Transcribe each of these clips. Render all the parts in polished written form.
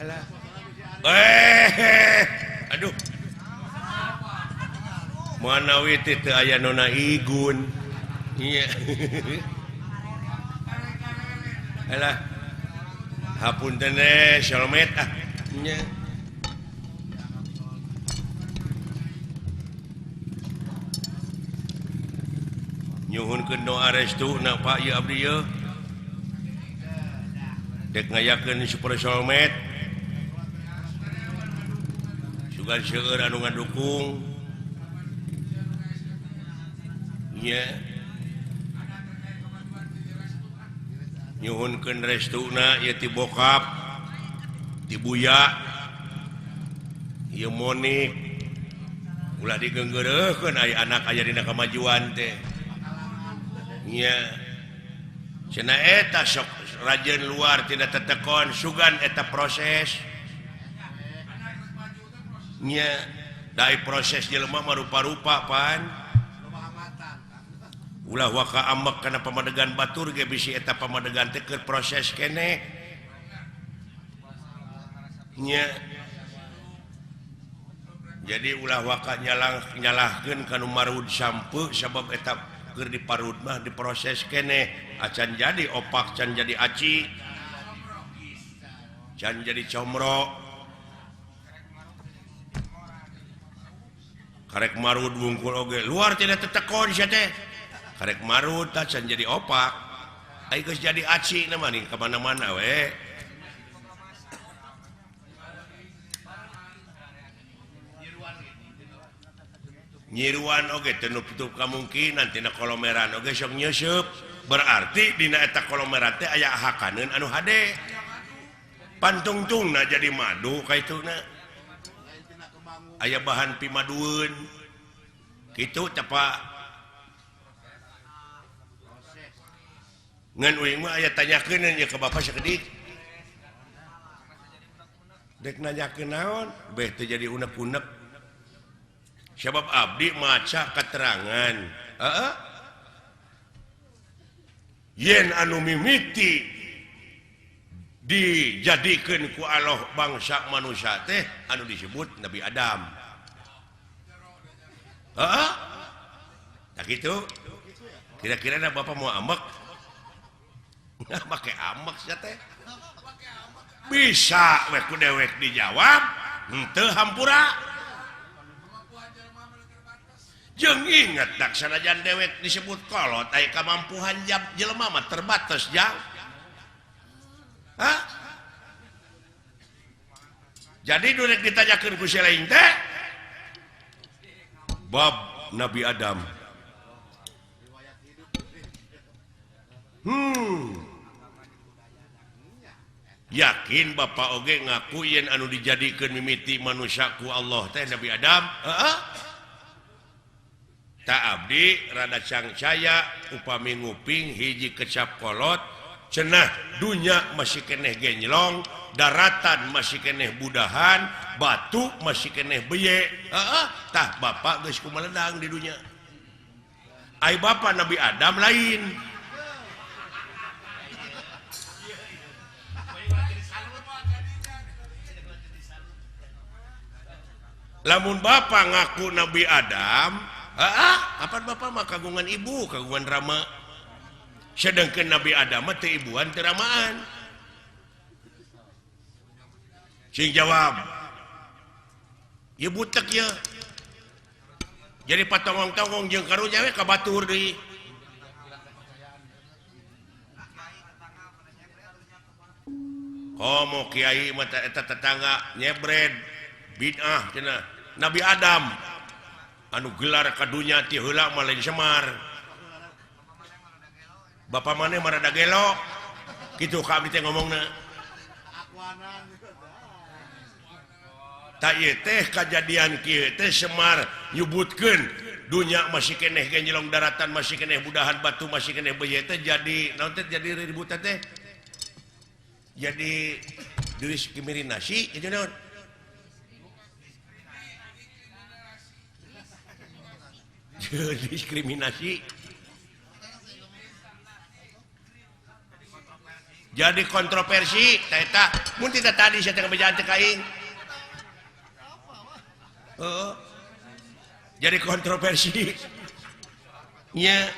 Alah. Aduh. Manawi teh teu aya nona igun. Iya. Alah. Hapunten solmet ah. Nya. Nyuhunkeun doa restu na Pak ieu abdi ieu. Dek ngayakeun super solmet. Sugan seueur anu ngadukung. Nya. Nyuhunkeun restuna ieu ti bokap, ti buya, ieu Monik. Ulah digeunggeureuhkeun aya anak aya dina kamajuan teh. Nya. Cenah eta sok rajeun luar tina tetekon sugan eta proses. Nya, dai proses jelema mah rupa-rupa pan. Ulah waka ambek kana pamadegan batur ge bisi eta pamadegan teh keur proses keneh. Nya. Jadi ulah waka nyalahkeun ka nu marud sampeu sabab eta keur diparud mah diproses keneh acan jadi opak, can jadi aci, can jadi comro. Karek marud wungkul oge luar tidak tetekon sia teh. Karek marud tah can jadi opak. Ai geus jadi aci na mah ka mana-mana we. Nyiruan oge teu nutup kamungkinan tina kolomeran oge sok nyeuseub. Berarti dina eta kolomeran teh aya hakaneun anu hade. Pantungtungna jadi madu kaituna. Aya bahan pimadueun. Kitu teh Pak. Ngan uing mah aya tanyakeun nya ka bapak sakedik. Dek nanyakeun naon? Beh teu jadi unek-unek. Sebab abdi maca keterangan. Heeh. Yen anu mimiti dijadikeun ku Allah bangsa manusia teh anu disebut Nabi Adam. Heeh. Tak kitu. Kira-kira da bapak mau ambek? Nah, make ambek sia teh. Bisa we ku dewek dijawab, henteu hampura. Jeung inget tak sanajan dewek disebut kolot aya kamampuhan jelema mah terbatas jang. Hah? Jadi durek ditanyakeun ku si lain teh bab Nabi Adam. Yakin bapak oge ngaku yen anu dijadikeun mimiti manusia ku Allah teh Nabi Adam? Heeh. Tak abdi rada cangcaya upami nguping hiji kecap kolot cenah dunya masih keneh genjlong, daratan masih keneh budahan, batu masih keneh beye. Heeh, tah bapak geus kumaledang di dunya. Ai bapak Nabi Adam lain. Lamun bapak ngaku Nabi Adam, heeh, kapan bapak mah kagungan ibu, kagungan rama. Sedangkan Nabi Adam mah teu ibuan teu ramaan. Sing jawab. Ieu butek ieu. Jadi patongong-tongong jeung karunya we ka batur deui. Komo kiai mah eta tetangga nyebred bid'ah cenah. Nabi Adam anu gelar ka dunya ti heula mah lain Semar. Bapak maneh mah rada gelo. Kitu ka abdi teh ngomongna. Tak ieu teh kajadian kieu teh Semar nyebutkeun dunya masih keneh genjelong, daratan masih keneh budahan, batu masih keneh beuye teh jadi naon teh jadi ributan teh. Jadi diskriminasi jadi naon? Diskriminasi. Jadi kontroversi eta mun tidak tadi saya teh bejaan teh ka aing. Heeh. Jadi kontroversi. Nya.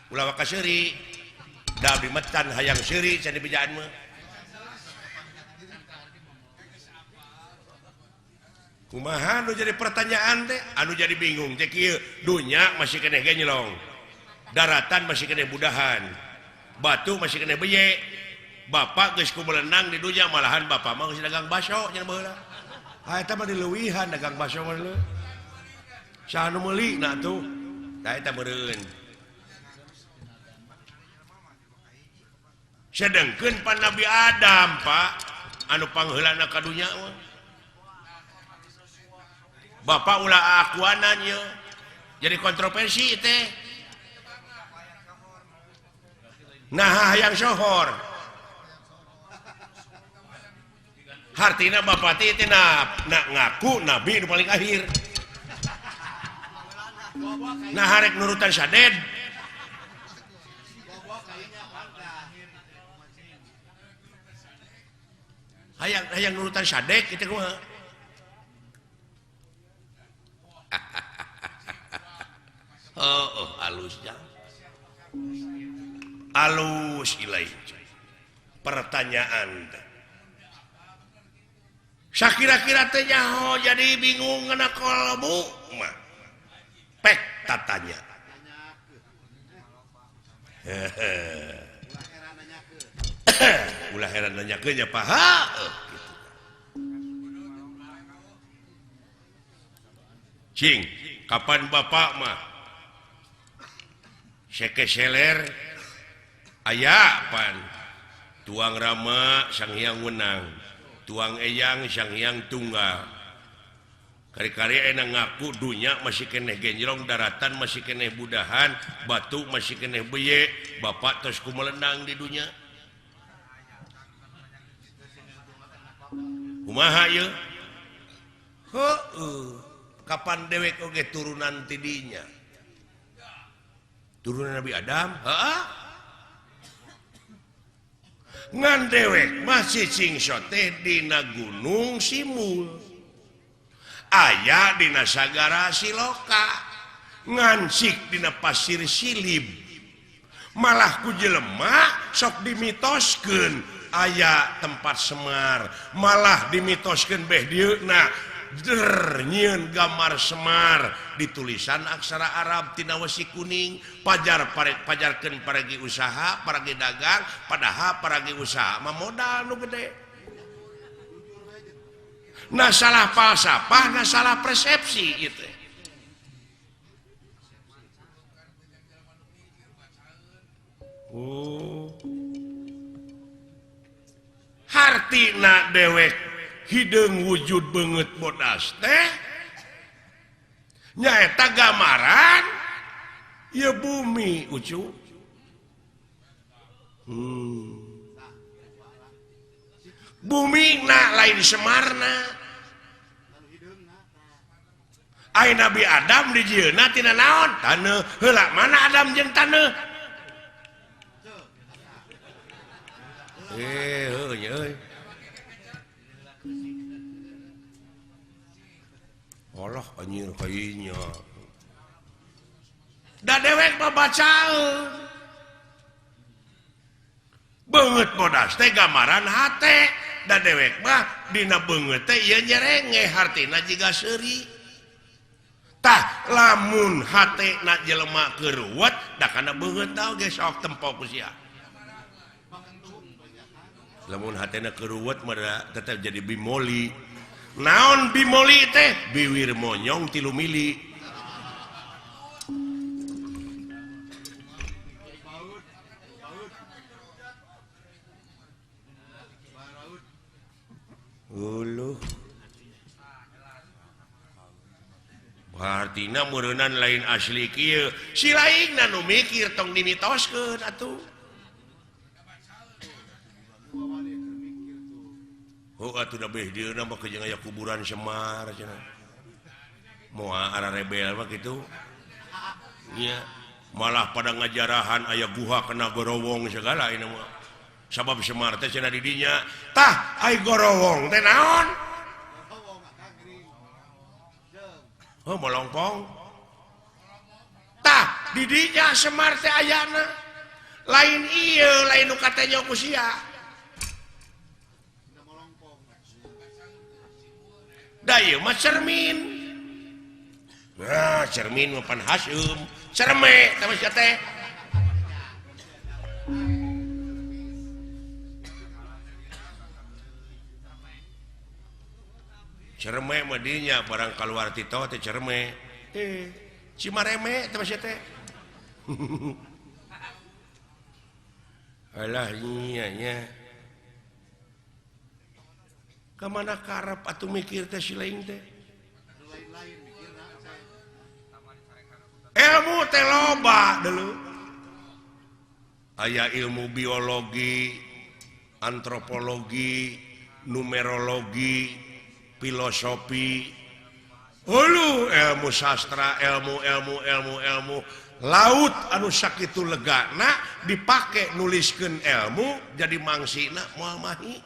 Ulah waka seuri. Da abdi metan hayang seuri cenah dibejaan mah. Kumaha nu jadi pertanyaan teh anu jadi bingung teh kieu dunya masih keneh genyelong. Daratan masih keneh budahan. Batu masih keneh beye. Bapak geus kumelenang di dunya malahan bapak mah geus dagang baso nya baheula. Ah eta mah dileuwihan dagang baso mah leuh. Saha nu meuli na tuh? Tah eta meureun. Sedengkeun pan Nabi Adam, Pak, anu pangheulana ka dunya mah. Bapak ulah akuanan ye. Jadi kontroversi teh. Nah hayang sohor. Hartina bapak teh teh na ngaku nabi nu paling akhir. Nah harek nurutan saded. Hayang hayang nurutan sadek kitu kumaha? Oh, oh halus jang. Alus ilai. Pertanyaan teh. Sakira-kira teh nyaho jadi bingung ngena kolbu mah. Pek tatanya. Ulah heran nanyakeun nya Pak. Heuh kitu. Cing, kapan bapak mah sekeseler aya pan tuang Rama Sang Hyang Wenang, tuang Eyang Sang Hyang Tunggal. Kari-kari enak ngaku dunya masih keneh genjrong, daratan masih keneh budahan, batu masih keneh beye, bapak terus kumelenang di dunya. Kumaha ieu? Heueuh, kapan dewek oge turunan ti dinya? Turunan Nabi Adam? Heeh. Ngan dewek masih cingso teh dina gunung Simul. Aya dina sagara Siloka, ngansik dina pasir Silib. Malah ku jelema sok dimitoskeun aya tempat Semar, malah dimitoskeun beh dieuna der nyieun gambar Semar ditulisan aksara Arab tina wesi kuning, pajar pajarkeun paragi usaha, paragi dagang, padahal paragi usaha mah modal nu gede. Nah salah falsafah, nah salah persepsi gitu. Oh. Hartina dewek hideung wujud beungeut bodas teh nyaeta gambaran ieu bumi ucu. Bumi na lain Semarna. Ai Nabi Adam dijieunna tina naon? Taneuh. Heula mana Adam jeung taneuh? Heuh nya euy. Allah anjir kayanya. Da dewek mah bacaeun. Beungeut bodas teh gambaran hate. Da dewek mah dina beungeut teh ieu nyerengeh hartina jiga seuri. Tah lamun hate na jelema keruwet da kana beungeut tah ge sok tempo ku sia. Lamun hatena keruwet mah tetep jadi bimoli. Naon bimoli teh? Biwir monyong 3 mili. Uluh. Hartina meureunnan lain asli kieu. Si lainna nu mikir tong dimitoskeun atuh. Oh atuh da beh dieuna mah jeung aya kuburan Semar cenah. Moal ara rebel mah kitu. Nya. Malah pada ngajarahan aya guha kena gorowong segala ini mah. Sabab Semar teh cenah di dinya. Tah ai gorowong teh naon? Oh molongpong. Tah di dinya Semar teh ayana. Lain ieu lain nu katanya ku sia. Da ieu mah cermin. Nah, cermin mah pan haseum. Cerme teh mah sia teh. Cerme mah dinya barang kaluar ti teh cerme. Cimareme teh mah sia teh. Alah nya nya. Kamana karep atuh mikir teh si lain teh. Ilmu teh loba deuleu. Aya ilmu biologi, antropologi, numerologi, filosofi, hulu ilmu sastra, ilmu ilmu ilmu ilmu laut anu sakitu legana dipake nuliskeun ilmu jadi mangsina moal mahi.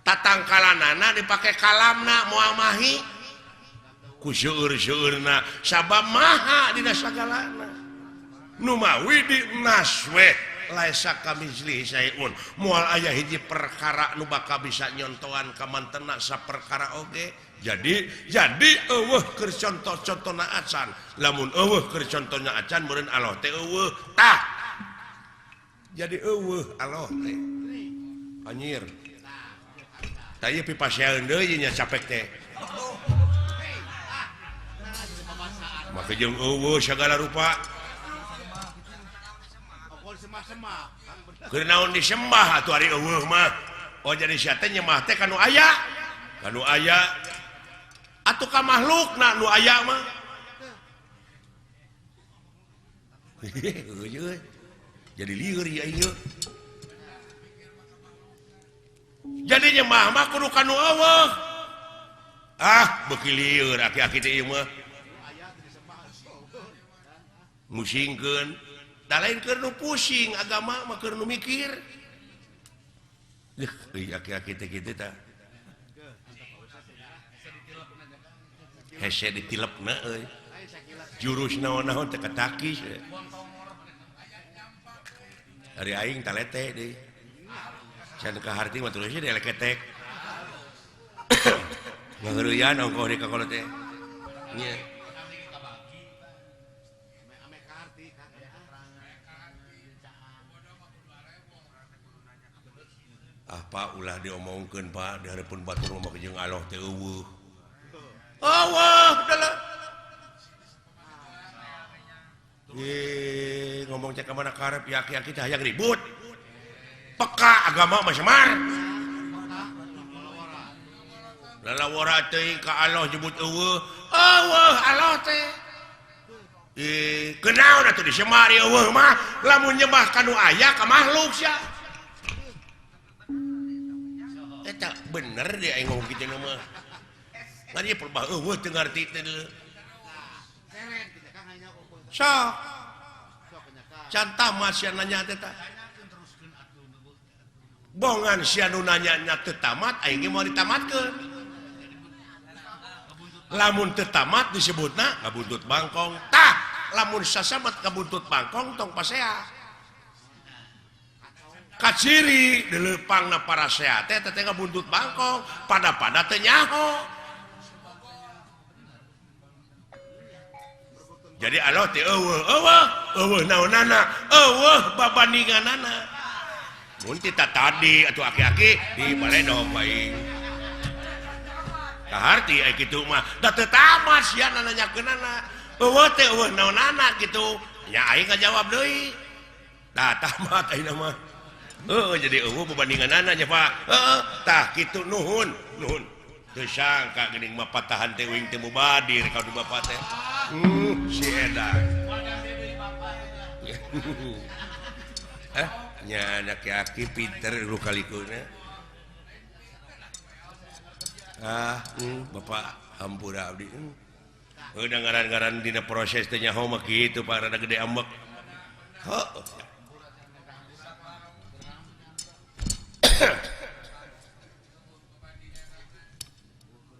Tatangkalanana dipake kalamna moal mahi. Ku seueur-seueurna sabab maha dina sagalana. Nu mawi di naswe laisa kamitslihi syai'un. Moal aya hiji perkara nu bakal bisa nyontoan ka mantena saperkara oge. Jadi eueuh keur contoh-contona acan. Lamun eueuh keur contohna acan meureun Allah teh eueuh. Tah. Jadi eueuh Allah teh. Anjir. Tah ieu pipasean deui nya capek teh. Maka jeung eueuh sagala rupa. Keur naon disembah atuh ari eueuh mah. Oh jadi sia teh nyembah teh ka nu aya. Ka nu aya. Atuh ka makhlukna nu aya mah. Jadi lieur ieu ieu. Jadi nyembah mah kudu ka nu eueuh. Ah, beuki lieur aki-aki teh ieu mah. Musingkeun. Da lain keur nu pusing agama mah keur nu mikir. Euy aki-aki teh kitu tah. Hese ditilepna euy. Jurus naon-naon teh katakis. Ari aing talete deui. Can ka harti mah terus dieleketek. Ngaheureuyan ongkoh di kakolot teh. Nya. Ah Pak ulah diomongkeun Pak di hareupeun batur mah jeung Allah teh eueuh. Eueuh dalah. Ngomong cek ka mana karep ya aki-aki teh hayang ribut. Peka agama mah Semar. Lalawara teuing ka Allah nyebut eueuh. Eueuh Allah teh. Kenaon atuh disemar eueuh mah lamun nyembah ka nu aya ka makhluk sia. Eta bener deh aing ngomong kitu mah. Ngan ieu perbah eueuh teu ngarti teh deuleu. Sok. Can tamat sia nanya teh tah. Bongan sia nu nanya nya teu tamat aing ge moal ditamatkeun. Lamun teu tamat disebutna ngabuntut bangkong. Tah, lamun sasabat ngabuntut bangkong tong pasea. Kaciri dileupangna parasea teh teh ngabuntut bangkong, pada-pada teu nyaho. Jadi Allah teh eueuh, eueuh, eueuh naonana, eueuh babandinganana. Mun ti tadi atuh aki-aki di baledog bae. Kaharti ai kitu mah, da teu tamat sia nanyakeunana. Eueuh teh eueuh naonana kitu. Nya aing ngajawab deui. Tah tamat ayeuna mah. Heeh jadi eueuh babandinganana nya Pak. Heeh tah kitu nuhun, nuhun. Teu sangka geuning mah patahan teh uing teh mubadir ka du bapak teh. Si edan. Nya anak aki pinter lu kalikuna. Ah, bapak hampura abdi. Udah ngaran-ngaran dina proses teh nyaho mah kitu Pak, rada gede ambek. Heuh.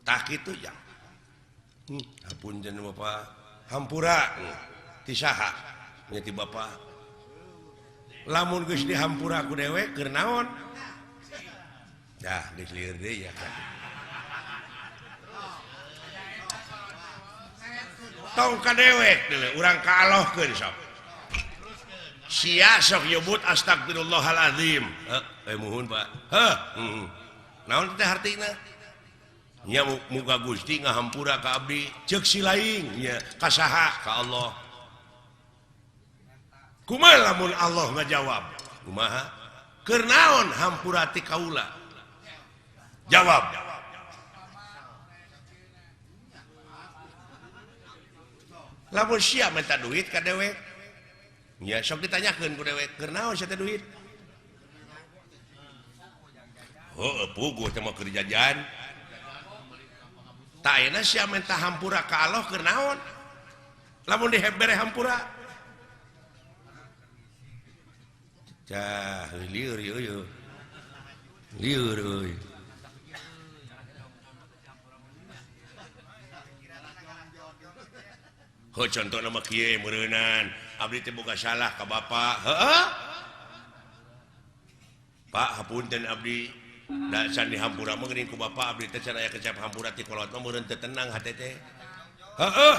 Tah kitu ya. Hapunten Bapak, hampura ti saha? Nya ti Bapak. Lamun geus dihampura ku dewek keur naon? Dah geus lieur deui ya kan. Tong ka dewek deuleu urang ka Allahkeun sok. Sia sok nyebut astagfirullahalazim. Heuh, muhun Pak. Heuh, heeh. Naon teh hartina? Nya muga Gusti ngahampura ka abdi, ceuk si laing nya ka saha? Ka Allah. Kumaha lamun Allah ngajawab? Kumaha? Keur naon hampura ti kaula? Jawab. Lamun sia minta duit ka dewek, nya sok ditanyakeun ku dewek, keur naon sia teh duit? Heuh, puguh teh mah keur jajan. Tah ayeuna sia minta hampura ka Allah keur naon? Lamun dibere hampura. Cah, lieur ieu. Lieur euy. Heuh, contohna mah kieu meureunan, abdi teh boga salah ka bapa. Heueuh. Pak, hapunten abdi. Da can dihampura mah geuning ku bapa abdi teh can aya kecap hampura ti kolot mah meureun teu tenang hate teh. Heueuh.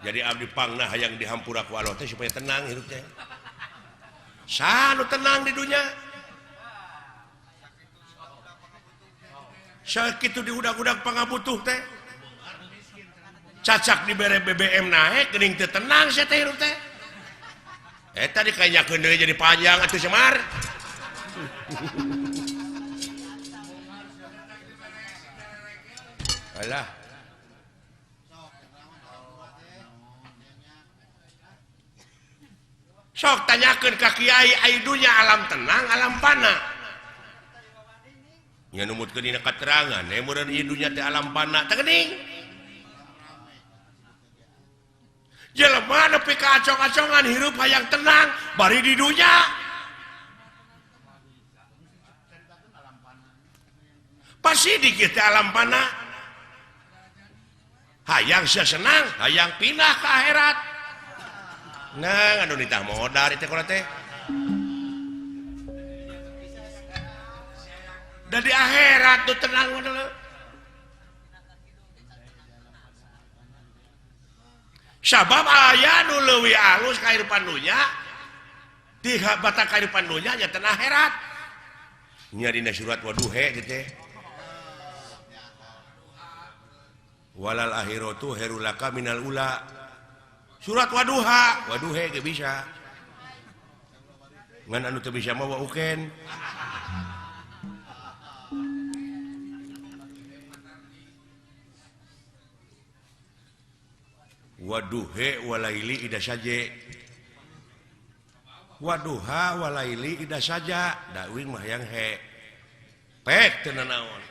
Jadi abdi pangna hayang dihampura ku Allah teh supaya tenang hirup teh. Saha nu tenang di dunya? Sakitu diudag-udag pangabutuh teh. Cacak dibere BBM naik geuning teu tenang sia teh hirup teh. Eta dikanyakeun deui jadi panjang atuh Semar. Alah. Sok tanyakeun ka kiai ai dunya alam tenang alam pana. Nya numutkeun dina katerangan meureun ieu dunya teh alam pana teh geuning. Jelema nepi ka acong-acongan hirup hayang tenang bari di dunya. Pasti dikit teh alam pana. Hayang sia senang, hayang pindah ke akhirat. Nah, anu nitah modar teh kolot teh. Da di akhirat tuh tenang mah. Sabab aya nu leuwih alus kahirupan dunya, ti batak kahirupan dunya nya teh akhirat. Nya dina surat Waduhe teh teh. Walal akhiratu khairul laka minal ula. Surat Waduha, Waduhe ge bisa. Ngan anu teu bisa mah wauken. Waduhe walaili ida saje. Waduha walaili ida saja. Da uing mah yang he. Pek teu nanaon.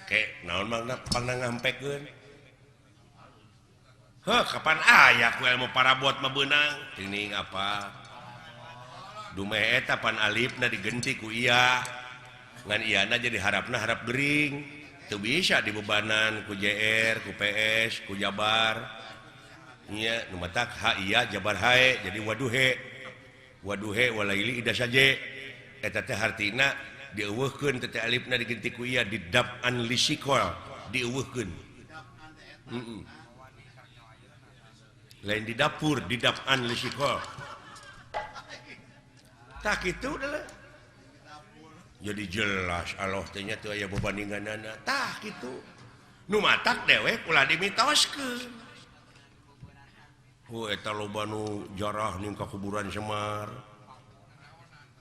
Ke naon mangna pangna ngampekeun. Heuh, kapan aya ku ilmu parabot mah beunang? Tining apa? Dumeh eta pan alifna digenti ku iya. Ngan iyana jadi harapna harap gering. Teu bisa dibebanan ku JR, ku PS, ku Jabar. Nya nu matak ha iya Jabar hae jadi waduhe. Waduhe walaili ida saje. Eta teh hartina dieuweuhkeun teh alifna digenti ku iya didap'an lisikol dieuweuhkeun. Heeh. Lain di dapur didap'an lisikol. Tah kitu deuleu. Jadi jelas Allah teh nya teu aya bebandinganana. Tah kitu. Nu matak dewek ulah dimitoskeun. Oh eta loba nu jarah ning ka kuburan Semar.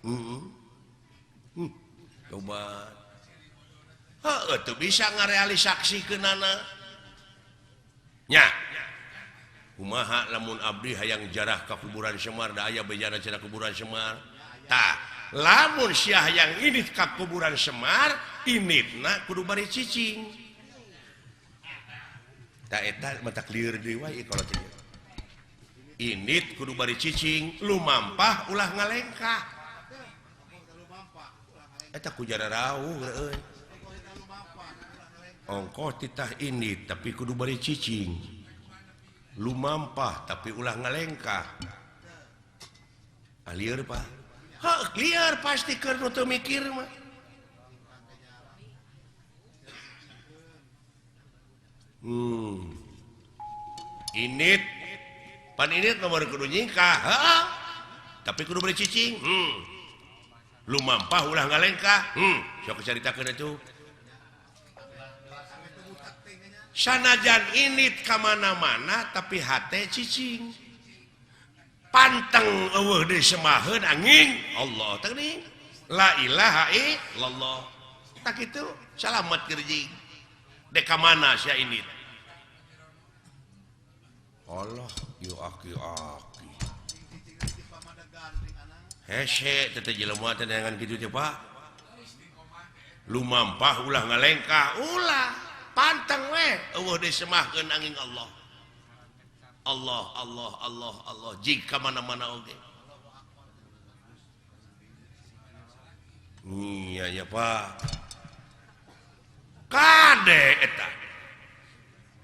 Heeh. Coba. Heueuh teu bisa ngarealisaksikeunana. Nya. Kumaha lamun abdi hayang jarah ka kuburan Semar da aya bejana cenah kuburan Semar. Tah, lamun sia hayang indit ka kuburan Semar, inditna kudu bari cicing. Tak eta mata lieur deui wae kalau teh. Indit kudu bari cicing, lumampah ulah ngalengkah. Eta ku jararauh euy. Ongkoh titah indit tapi kudu bari cicing. Lumampah tapi ulah ngalengkah. Ah lieur Pak. Heuh, lieur pasti keur nu teu mikir mah. Init pan init nomor kudu nyingkah, heeh. Tapi kudu bari cicing. Lumampah ulah ngalengkah. Sok caritakeun atuh. Sanajan init ka mana-mana tapi hate cicing. Panteng eueuh deui semaheun angin Allah teh geuning. La ilaha illallah. Tak kitu salamet gerjing. Dek ka mana sia init? Allah yu aki-aki. Hese teh jelema teh neangan kitu teh Pak. Lumampah ulah ngalengkah, ulah panteng we eueuh deui semahkeun angin Allah. Allah Allah Allah Allah jika mana-mana oge. Iya ya Pak. Kade eta.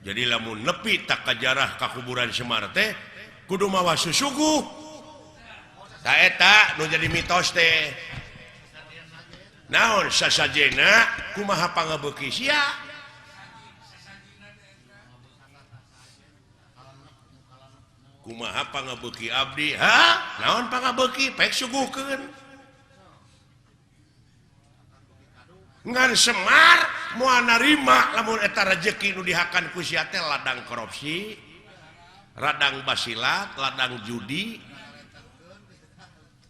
Jadi lamun nepi tak kajarah ka kuburan Semar teh kudu mawa susuguh. Ta eta nu jadi mitos teh. Naon sasajena kumaha pangabeuki sia? Kumaha pangabeuki abdi? Ha? Naon pangabeuki? Pek suguhkeun. Ngan Semar moal narima lamun eta rejeki nu dihakan ku sia teh ladang korupsi, ladang basilat, ladang judi.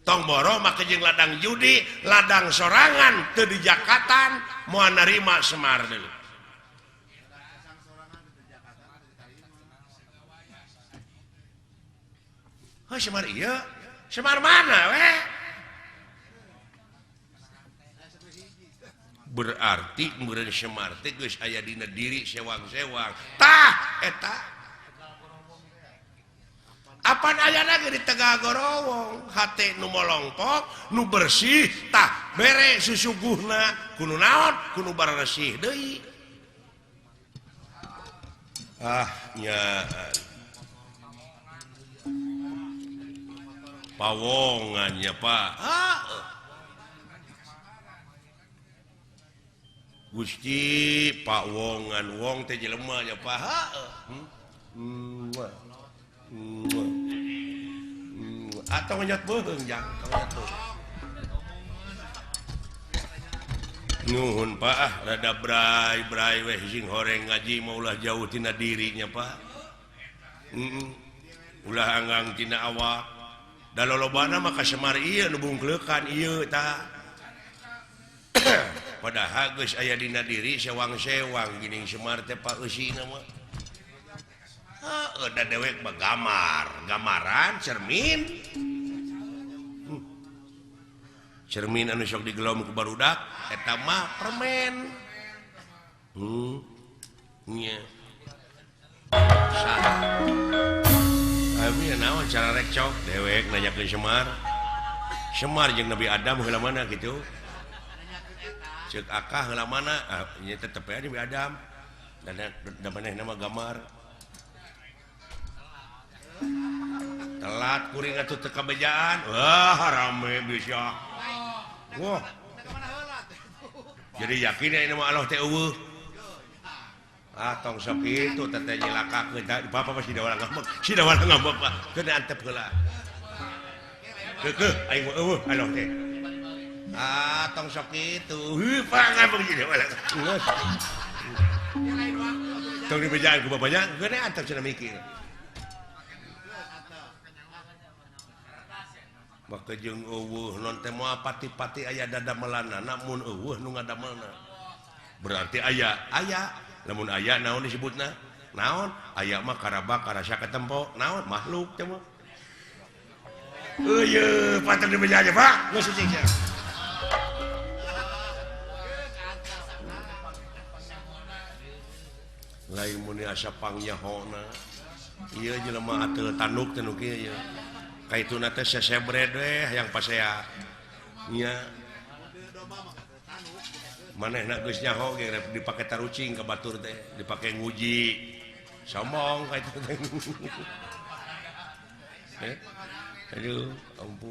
Tong boro make jeung ladang judi, ladang sorangan teu dijakatan moal narima Semar deui. Heuh Semar ieu, Semar mana we? Berarti meureun Semar teh geus aya dina diri sewang-sewang. Tah eta. Apan ayana ge di Tegal Gorowong, hate nu molongpok, nu bersih, tah bere susuguhna kudu naon? Kudu baresih deui. Ah nyaan. Pawongan nya Pak. Ah. Gusti Pak Wongan wong teh jelema nya Pak. Atau nganyot beuheung jang, nganyot beuheung. Nuhun Pak, ah rada bray-bray weh sing horeng ngaji mah ulah jauh tina dirinya Pak. Ulah anggang tina awak. Da lolobana mah ka Semar ieu nu bungkleukan ieu tah. Padahal geus aya dina diri sewang-sewang geuning Semar teh Pak eusina mah. Heuh da dewek mah gamar, gamaran cermin. Cermin anu sok digelom ku barudak eta mah permen. Nya. Saha? Abi naon cara rekcok dewek nanyakeun Semar. Semar jeung Nabi Adam heula mana kitu? Ceuk akah heula mana? Ah nya tetep aya Nabi Adam. Da manehna mah gamar. Telat kuring atuh teu kabejaan. Wah rame bisa. Wah. Jadi yakin ini mah Allah teh eueuh. Ah tong sok kitu teh teh nyilakakeun bapak pasti da ngambek. Si da ngambek Pak. Keun antep heula. Keukeuh aing mah eueuh Allah teh. Ah tong sok kitu. Heuh Pak ngambek si da geus. Tong dibejaan ku bapaknya keun antep cenah mikir. Maka jeung eueuh non teh moal pati-pati aya dadamelanana mun eueuh nu ngadamelna. Berarti aya, aya. Lamun aya naon disebutna? Naon? Aya mah karabak karasa katempo, naon makhluk teh mah. Eueuh, patah dibeja aja, Pak. Geus cicing sia. Lain muni asa pangnyaho. Ieu jelema ateul tanduk teh nu kieu ieu. Kaituna teh sesebred we hayang pasea. Nya. Manehna geus nyaho ge dipake tarucing ka batur teh, dipake nguji. Sombong ka itu teh. Aduh, ampun.